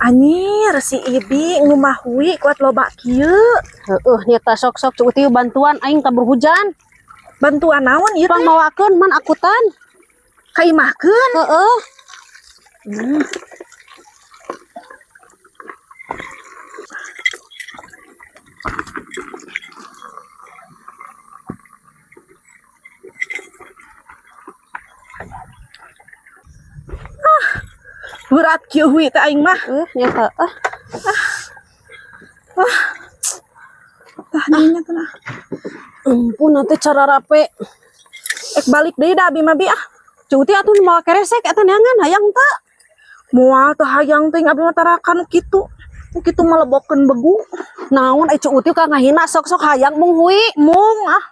Anjir si Ibi ngumahui kuat loba kieu. Heeh, nyata sok-sok Ceu Uti bantuan aing kabur hujan. Bantuan naon ieu Pang teh? mawakeun man akutan. Ka imahkeun. Heeh. Berat kieu hui teh aing mah. Nyata ah. Tah dinya teh lah. Ampun nanti cara rape. Ek balik deui da abi mah bi ah. Ceu Uti atuh mawa keresek eta neangan hayang teu? Moal teu hayang teuing abi mah tarakan kitu. Nu kitu mah lebokeun begu. Naon ai Ceu Uti ka ngahina sok-sok hayang mung hui. Mung ah.